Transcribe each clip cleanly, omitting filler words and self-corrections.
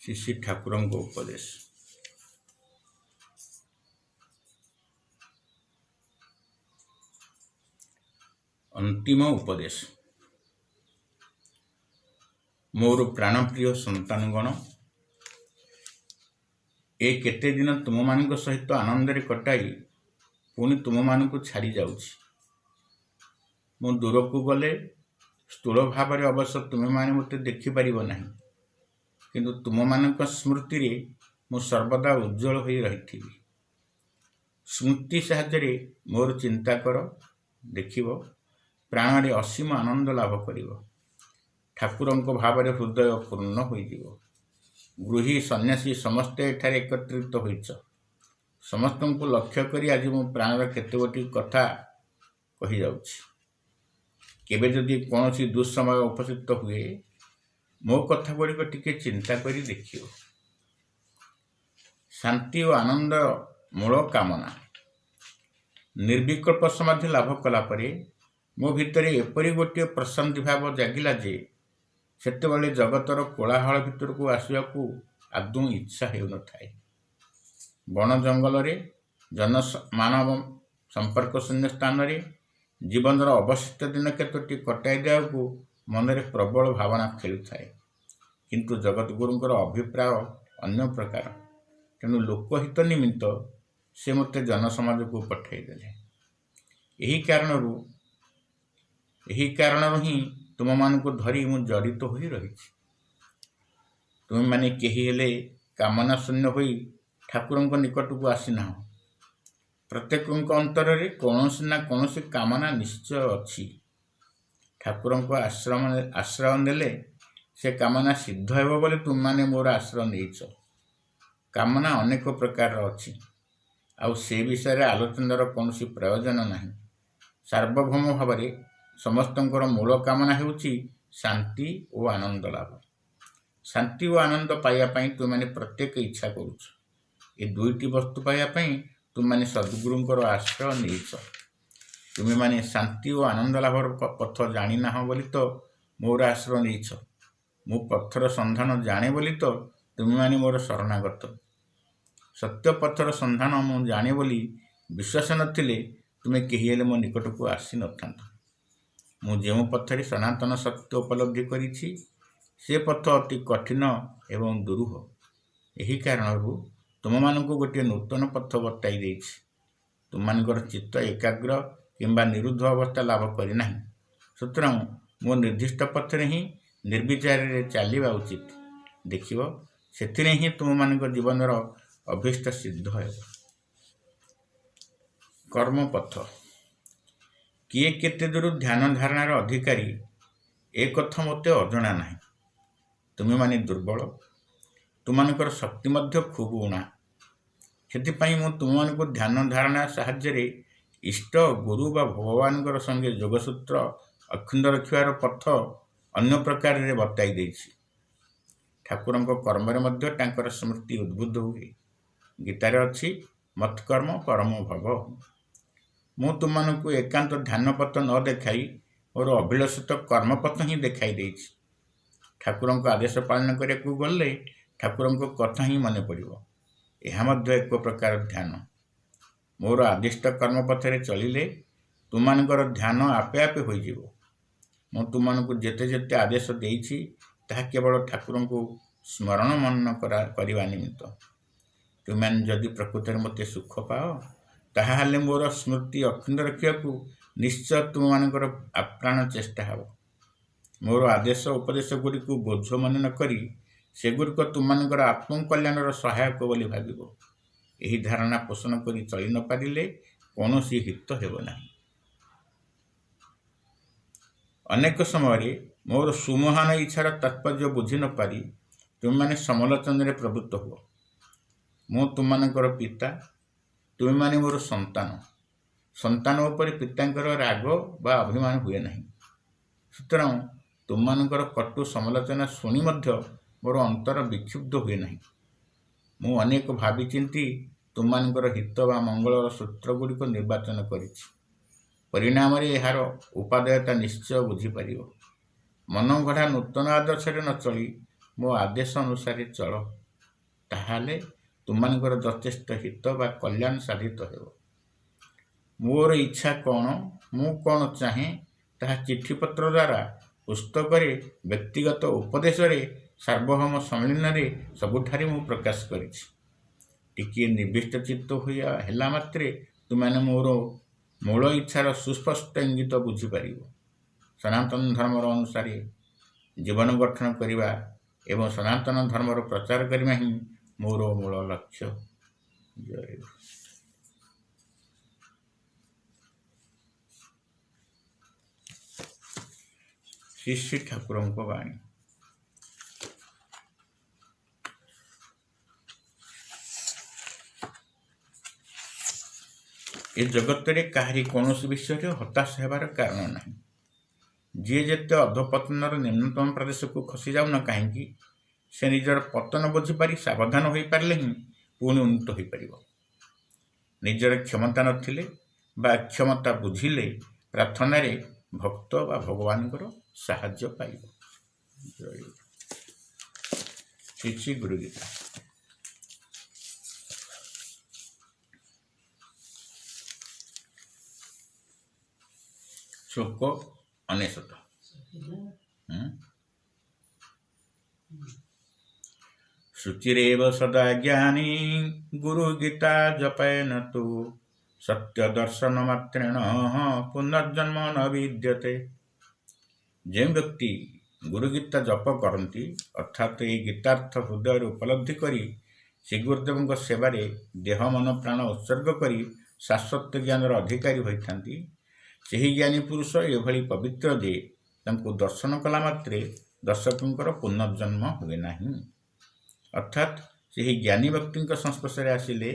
ଶ୍ରୀ ଶ୍ରୀ ଠାକୁରଙ୍କ ଉପଦେଶ। ଅନ୍ତିମ ଉପଦେଶ। ମୋର ପ୍ରାଣପ୍ରିୟ ସନ୍ତାନଗଣ, ଏ କେତେ ଦିନ ତୁମମାନଙ୍କ ସହିତ ଆନନ୍ଦରେ କଟାଇ ପୁଣି ତୁମମାନଙ୍କୁ ଛାଡ଼ି ଯାଉଛି। ମୁଁ ଦୂରକୁ ଗଲେ ସ୍ଥୂଳ ଭାବରେ ଅବଶ୍ୟ ତୁମେମାନେ ମୋତେ ଦେଖିପାରିବ ନାହିଁ, କିନ୍ତୁ ତୁମମାନଙ୍କ ସ୍ମୃତିରେ ମୁଁ ସର୍ବଦା ଉଜ୍ଜ୍ୱଳ ହୋଇ ରହିଥିବି। ସ୍ମୃତି ସାହାଯ୍ୟରେ ମୋର ଚିନ୍ତା କର, ଦେଖିବ ପ୍ରାଣରେ ଅସୀମ ଆନନ୍ଦ ଲାଭ କରିବ। ଠାକୁରଙ୍କ ଭାବରେ ହୃଦୟ ପୂର୍ଣ୍ଣ ହୋଇଯିବ। ଗୃହୀ ସନ୍ନ୍ୟାସୀ ସମସ୍ତେ ଏଠାରେ ଏକତ୍ରିତ ହୋଇଛ। ସମସ୍ତଙ୍କୁ ଲକ୍ଷ୍ୟ କରି ଆଜି ମୁଁ ପ୍ରାଣର କେତେଗୋଟି କଥା କହିଯାଉଛି। କେବେ ଯଦି କୌଣସି ଦୁଃସମୟ ଉପସ୍ଥିତ ହୁଏ, ମୋ କଥା ଗୁଡ଼ିକ ଟିକେ ଚିନ୍ତା କରି ଦେଖିବ। ଶାନ୍ତି ଓ ଆନନ୍ଦ ମୂଳ କାମନା। ନିର୍ବିକଳ୍ପ ସମାଧି ଲାଭ କଲା ପରେ ମୋ ଭିତରେ ଏପରି ଗୋଟିଏ ପ୍ରଶାନ୍ତି ଭାବ ଜାଗିଲା ଯେ ସେତେବେଳେ ଜଗତର କୋଳାହଳ ଭିତରକୁ ଆସିବାକୁ ଆଦୌ ଇଚ୍ଛା ହେଉନଥାଏ। ବଣ ଜଙ୍ଗଲରେ, ଜନ ମାନବ ସମ୍ପର୍କ ଶୂନ୍ୟ ସ୍ଥାନରେ ଜୀବନର ଅବଶିଷ୍ଟ ଦିନ କେତୋଟି କଟାଇ ଦେବାକୁ ମନରେ ପ୍ରବଳ ଭାବନା ଖେଳୁଥାଏ। କିନ୍ତୁ ଜଗତଗୁରୁଙ୍କର ଅଭିପ୍ରାୟ ଅନ୍ୟ ପ୍ରକାର। ତେଣୁ ଲୋକହିତ ନିମିତ୍ତ ସେ ମୋତେ ଜନସମାଜକୁ ପଠାଇଦେଲେ। ଏହି କାରଣରୁ ହିଁ ତୁମମାନଙ୍କୁ ଧରି ମୁଁ ଜଡ଼ିତ ହୋଇ ରହିଛି। ତୁମେମାନେ କେହି ହେଲେ କାମନା ଶୂନ୍ୟ ହୋଇ ଠାକୁରଙ୍କ ନିକଟକୁ ଆସିନାହଁ। ପ୍ରତ୍ୟେକଙ୍କ ଅନ୍ତରରେ କୌଣସି ନା କୌଣସି କାମନା ନିଶ୍ଚୟ ଅଛି। ଠାକୁରଙ୍କ ଆଶ୍ରୟ ନେଲେ ସେ କାମନା ସିଦ୍ଧ ହେବ ବୋଲି ତୁମେମାନେ ମୋର ଆଶ୍ରୟ ନେଇଛ। କାମନା ଅନେକ ପ୍ରକାରର ଅଛି, ଆଉ ସେ ବିଷୟରେ ଆଲୋଚନାର କୌଣସି ପ୍ରୟୋଜନ ନାହିଁ। ସାର୍ବଭୌମ ଭାବରେ ସମସ୍ତଙ୍କର ମୂଳ କାମନା ହେଉଛି ଶାନ୍ତି ଓ ଆନନ୍ଦ ଲାଭ। ଶାନ୍ତି ଓ ଆନନ୍ଦ ପାଇବା ପାଇଁ ତୁମେମାନେ ପ୍ରତ୍ୟେକ ଇଚ୍ଛା କରୁଛ। ଏ ଦୁଇଟି ବସ୍ତୁ ପାଇବା ପାଇଁ ତୁମେମାନେ ସଦ୍ଗୁରୁଙ୍କର ଆଶ୍ରୟ ନେଇଛ। ତୁମେମାନେ ଶାନ୍ତି ଓ ଆନନ୍ଦ ଲାଭର ପଥ ଜାଣିନାହଁ ବୋଲି ତ ମୋର ଆଶ୍ରୟ ନେଇଛ। ମୁଁ ପଥର ସନ୍ଧାନ ଜାଣେ ବୋଲି ତ ତୁମେମାନେ ମୋର ଶରଣାଗତ। ସତ୍ୟ ପଥର ସନ୍ଧାନ ମୁଁ ଜାଣେ ବୋଲି ବିଶ୍ୱାସ ନଥିଲେ ତୁମେ କେହି ହେଲେ ମୋ ନିକଟକୁ ଆସିନଥାନ୍ତ। ମୁଁ ଯେଉଁ ପଥରେ ସନାତନ ସତ୍ୟ ଉପଲବ୍ଧି କରିଛି, ସେ ପଥ ଅତି କଠିନ ଏବଂ ଦୁରୂହ। ଏହି କାରଣରୁ ତୁମମାନଙ୍କୁ ଗୋଟିଏ ନୂତନ ପଥ ବତାଇ ଦେଇଛି। ତୁମମାନଙ୍କର ଚିତ୍ତ ଏକାଗ୍ର କିମ୍ବା ନିରୁଦ୍ଧ ଅବସ୍ଥା ଲାଭ କରିନାହିଁ। ସୁତରାଂ ମୋ ନିର୍ଦ୍ଦିଷ୍ଟ ପଥରେ ହିଁ ନିର୍ବିଚାରରେ ଚାଲିବା ଉଚିତ। ଦେଖିବ, ସେଥିରେ ହିଁ ତୁମମାନଙ୍କ ଜୀବନର ଅଭୀଷ୍ଟ ସିଦ୍ଧ ହେବ। କର୍ମପଥ। କିଏ କେତେ ଦୂର ଧ୍ୟାନ ଧାରଣାର ଅଧିକାରୀ, ଏ କଥା ମୋତେ ଅଜଣା ନାହିଁ। ତୁମେମାନେ ଦୁର୍ବଳ, ତୁମମାନଙ୍କର ଶକ୍ତି ମଧ୍ୟ ଖୁବ୍ ଊଣା। ସେଥିପାଇଁ ମୁଁ ତୁମମାନଙ୍କୁ ଧ୍ୟାନ ଧାରଣା ସାହାଯ୍ୟରେ ଇଷ୍ଟ, ଗୁରୁ ବା ଭଗବାନଙ୍କର ସଙ୍ଗେ ଯୋଗସୂତ୍ର ଅକ୍ଷୁଣ୍ଣ ରଖିବାର ପଥ ଅନ୍ୟ ପ୍ରକାରରେ ବତାଇ ଦେଇଛି। ଠାକୁରଙ୍କ କର୍ମରେ ମଧ୍ୟ ତାଙ୍କର ସ୍ମୃତି ଉଦ୍ବୁଦ୍ଧ ହୁଏ। ଗୀତାରେ ଅଛି, ମତ୍କର୍ମ ପରମୋ ଭବ। ମୁଁ ତୁମମାନଙ୍କୁ ଏକାନ୍ତ ଧ୍ୟାନପଥ ନ ଦେଖାଇ ମୋର ଅଭିଳଷିତ କର୍ମପଥ ହିଁ ଦେଖାଇ ଦେଇଛି। ଠାକୁରଙ୍କ ଆଦେଶ ପାଳନ କରିବାକୁ ଗଲେ ଠାକୁରଙ୍କ କଥା ହିଁ ମନେ ପଡ଼ିବ। ଏହା ମଧ୍ୟ ଏକ ପ୍ରକାର ଧ୍ୟାନ। ମୋର ଆଦିଷ୍ଟ କର୍ମପଥରେ ଚଳିଲେ ତୁମମାନଙ୍କର ଧ୍ୟାନ ଆପେ ଆପେ ହୋଇଯିବ। ମୁଁ ତୁମମାନଙ୍କୁ ଯେତେ ଯେତେ ଆଦେଶ ଦେଇଛି, ତାହା କେବଳ ଠାକୁରଙ୍କୁ ସ୍ମରଣ ମନନ କରିବା ନିମିତ୍ତ। ତୁମେମାନେ ଯଦି ପ୍ରକୃତରେ ମୋତେ ସୁଖ ପାଅ, ତାହାହେଲେ ମୋର ସ୍ମୃତି ଅକ୍ଷୁଣ୍ଣ ରଖିବାକୁ ନିଶ୍ଚୟ ତୁମମାନଙ୍କର ଆପ୍ରାଣ ଚେଷ୍ଟା ହେବ। ମୋର ଆଦେଶ ଉପଦେଶ ଗୁଡ଼ିକୁ ବୋଝ ମନେ ନ କରି ସେଗୁଡ଼ିକ ତୁମମାନଙ୍କର ଆତ୍ମକଲ୍ୟାଣର ସହାୟକ ବୋଲି ଭାବିବ। ଏହି ଧାରଣା ପୋଷଣ କରି ଚଳି ନ ପାରିଲେ କୌଣସି ହିତ ହେବ ନାହିଁ। ଅନେକ ସମୟରେ ମୋର ସୁମହାନ ଇଚ୍ଛାର ତାତ୍ପର୍ଯ୍ୟ ବୁଝି ନ ପାରି ତୁମେମାନେ ସମାଲୋଚନାରେ ପ୍ରବୃତ୍ତ ହୁଅ। ମୁଁ ତୁମମାନଙ୍କର ପିତା, ତୁମେମାନେ ମୋର ସନ୍ତାନ। ସନ୍ତାନ ଉପରେ ପିତାଙ୍କର ରାଗ ବା ଅଭିମାନ ହୁଏ ନାହିଁ। ସୁତରାଂ ତୁମମାନଙ୍କର କଟୁ ସମାଲୋଚନା ଶୁଣି ମଧ୍ୟ ମୋର ଅନ୍ତର ବିକ୍ଷୁବ୍ଧ ହୁଏ ନାହିଁ। ମୁଁ ଅନେକ ଭାବିଚିନ୍ତି ତୁମମାନଙ୍କର ହିତ ବା ମଙ୍ଗଳର ସୂତ୍ରଗୁଡ଼ିକ ନିର୍ବାଚନ କରିଛି। ପରିଣାମରେ ଏହାର ଉପାଦେୟତା ନିଶ୍ଚୟ ବୁଝିପାରିବ। ମନଗଢ଼ା ନୂତନ ଆଦର୍ଶରେ ନ ଚଳି ମୋ ଆଦେଶ ଅନୁସାରେ ଚଳ, ତାହେଲେ ତୁମମାନଙ୍କର ଯଥେଷ୍ଟ ହିତ ବା କଲ୍ୟାଣ ସାଧିତ ହେବ। ମୋର ଇଚ୍ଛା କ'ଣ, ମୁଁ କ'ଣ ଚାହେଁ, ତାହା ଚିଠିପତ୍ର ଦ୍ୱାରା, ପୁସ୍ତକରେ, ବ୍ୟକ୍ତିଗତ ଉପଦେଶରେ, ସାର୍ବଭୌମ ସମ୍ମିଳନୀରେ ସବୁଠାରେ ମୁଁ ପ୍ରକାଶ କରିଛି। ଟିକିଏ ନିବିଷ୍ଟ ଚିତ୍ତ ହୋଇ ହେଲା ମାତ୍ରେ ତୁମେମାନେ ମୋର ମୂଳ ଇଚ୍ଛାର ସୁସ୍ପଷ୍ଟ ଇଙ୍ଗିତ ବୁଝିପାରିବ। ସନାତନ ଧର୍ମର ଅନୁସାରେ ଜୀବନ ଗଠନ କରିବା ଏବଂ ସନାତନ ଧର୍ମର ପ୍ରଚାର କରିବା ହିଁ ମୋର ମୂଳ ଲକ୍ଷ୍ୟ। ଜୟ ଶ୍ରୀ ଶ୍ରୀ ଠାକୁରଙ୍କ ବାଣୀ। ଏ ଜଗତରେ କାହାରି କୌଣସି ବିଷୟରେ ହତାଶ ହେବାର କାରଣ ନାହିଁ। ଯିଏ ଯେତେ ଅଧପତନର ନିମ୍ନତମ ପ୍ରଦେଶକୁ ଖସିଯାଉ ନା କାହିଁକି, ସେ ନିଜର ପତନ ବୁଝିପାରି ସାବଧାନ ହୋଇପାରିଲେ ହିଁ ପୁଣି ଉନ୍ନତ ହୋଇପାରିବ। ନିଜର କ୍ଷମତା ନଥିଲେ ବା କ୍ଷମତା ବୁଝିଲେ ପ୍ରାର୍ଥନାରେ ଭକ୍ତ ବା ଭଗବାନଙ୍କର ସାହାଯ୍ୟ ପାଇବ। ଜୟ ଶ୍ରୀ ଶ୍ରୀ ଗୁରୁ ଗୀତା। ଶ୍ଲୋକ 99। ଶୁଚିରେବ ସଦା ଜ୍ଞାନୀ ଗୁରୁ ଗୀତା ଜପେନ ତୁ ସତ୍ୟ ଦର୍ଶନ ମାତ୍ରେଣ ପୁନର୍ଜନ୍ମ ନ ବିଦ୍ୟତେ। ଯେଉଁ ବ୍ୟକ୍ତି ଗୁରୁ ଗୀତା ଜପ କରନ୍ତି, ଅର୍ଥାତ୍ ଏହି ଗୀତାର୍ଥ ହୃଦୟରେ ଉପଲବ୍ଧି କରି ଶ୍ରୀ ଗୁରୁଦେବଙ୍କ ସେବାରେ ଦେହ ମନ ପ୍ରାଣ ଉତ୍ସର୍ଗ କରି ଶାଶ୍ୱତ ଜ୍ଞାନର ଅଧିକାରୀ ହୋଇଥାନ୍ତି, ସେହି ଜ୍ଞାନୀ ପୁରୁଷ ଏଭଳି ପବିତ୍ର ଯେ ତାଙ୍କୁ ଦର୍ଶନ କଲା ମାତ୍ରେ ଦର୍ଶକଙ୍କର ପୁନର୍ଜନ୍ମ ହୁଏ ନାହିଁ। ଅର୍ଥାତ୍ ସେହି ଜ୍ଞାନୀ ବ୍ୟକ୍ତିଙ୍କ ସଂସ୍ପର୍ଶରେ ଆସିଲେ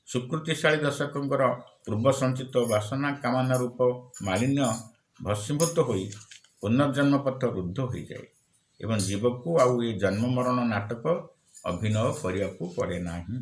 ସୁକୃତିଶାଳୀ ଦର୍ଶକଙ୍କର ପୂର୍ବ ସଞ୍ଚିତ ବାସନା କାମନା ରୂପ ମାଲିନ୍ୟ ଭସ୍ମୀଭୂତ ହୋଇ ପୁନର୍ଜନ୍ମ ପଥ ରୁଦ୍ଧ ହୋଇଯାଏ ଏବଂ ଜୀବକୁ ଆଉ ଏ ଜନ୍ମ ମରଣ ନାଟକ ଅଭିନୟ କରିବାକୁ ପଡ଼େ ନାହିଁ।